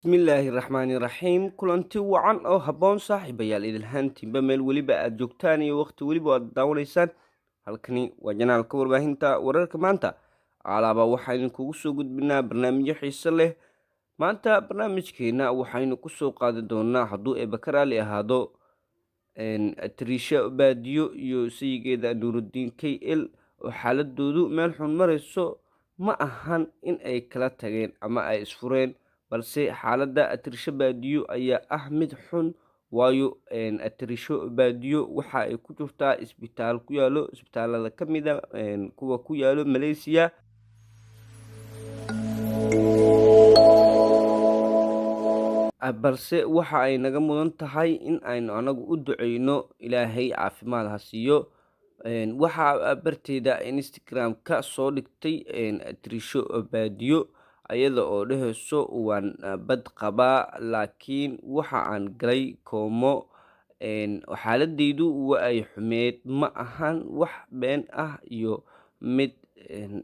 Bismillaahi Raxmaani Raxiim. Kulanti wacan oo habboon, saaxiibayaal, idilhaantiinba meel weliba aada joogtaan iyo waqti weliba aad daawanaysaan. Halkani waa janaalka warbaahinta wararka maanta. Alaaba waxaa idinkugu soo gudbinaa barnaamijyo xiiso leh. Maanta barnaamijkeena waxaynu kusoo qaadi doonaa, hadduu Eeba ka raali ahaado, Triisha Baadiyo iyo sayigeeda Nuurudiin KL oo xaaladoodu meel xun marayso. Ma ahan in ay kala tageen ama ay isfureen, balse xaaladda Atrisho Baadiyo ayaa ah mid xun, waayo Atrisho Baadiyo waxa ay ku jirtaa isbitaal ku yaalo isbitaalada ka mida kuwa ku yaalo Malaysia, balse waxa ay naga mudan tahay in aynu anagu u duceyno, Ilaahay caafimaad ha siiyo. Waxaa barteeda Instagram ka soo dhigtay Atrisho Baadiyo ayada oo dheheyso: "Waan bad qabaa, laakiin waxa aan galay koomo, xaaladeydu waa ay xumeed." Ma ahan wax been ah iyo mid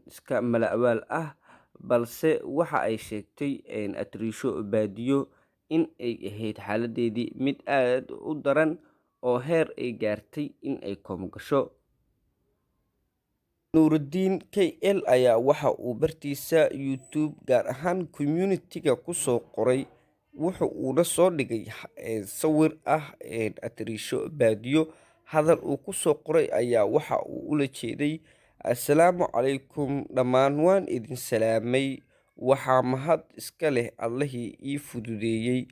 iska mala-awaal ah, balse waxa ay sheegtay Atrisho Baadiyo in ay ahayd xaaladeedii mid aada u daran oo heer ay gaartay in ay koomo gasho. Nuurudiin KL ayaa waxa uu bartiisa YouTube, gaar ahaan community-ga, kusoo qoray, wuxa uuna soo dhigay sawir ah Atrisho Baadiyo. Hadal uu kusoo qoray ayaa waxa uu ula jeeday: "Assalaamu calaykum dhammaan, waan idin salaamay. Waxaa mahad iska leh Allihii ii fududeeyey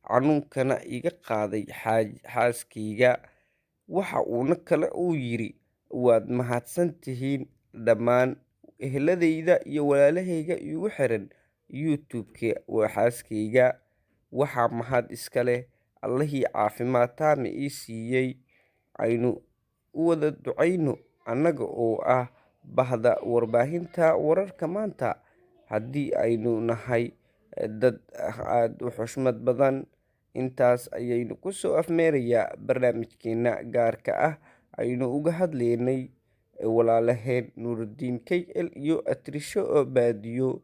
xanuunkana iga qaaday xaaskayga." Waxa uuna kale uu yiri: "Waad mahadsan tihiin dhammaan eheladeyda iyo walaalahayga igu xiran YouTube-ka. Waa xaaskayga. Waxaa mahad iska leh Allihii caafimaad taama ii siiyey. Aynu u wada ducayno annaga oo ah bahda warbaahinta wararka maanta, haddii aynu nahay dad aada u xushmad badan." Intaas ayaynu kusoo afmeerayaa barnaamijkeena gaarka ah aynu uga hadlaynay walaalaheen Nuurudiin KL iyo Atrisho Baadiyo.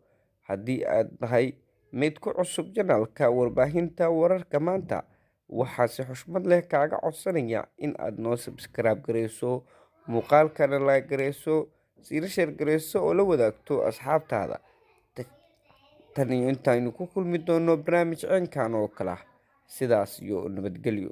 Haddii aad tahay mid ku cusub janaalka warbaahinta wararka maanta, waxaa si xushmad leh kaaga codsanaya in aad noo subscribe gareyso, muuqaalkana like gareyso, siina share gareyso oo la wadaagto asxaabtaada. Tan iyo intaaynu ku kulmi doono barnaamij ceenkan oo kale ah, sidaas iyo nabadgelyo.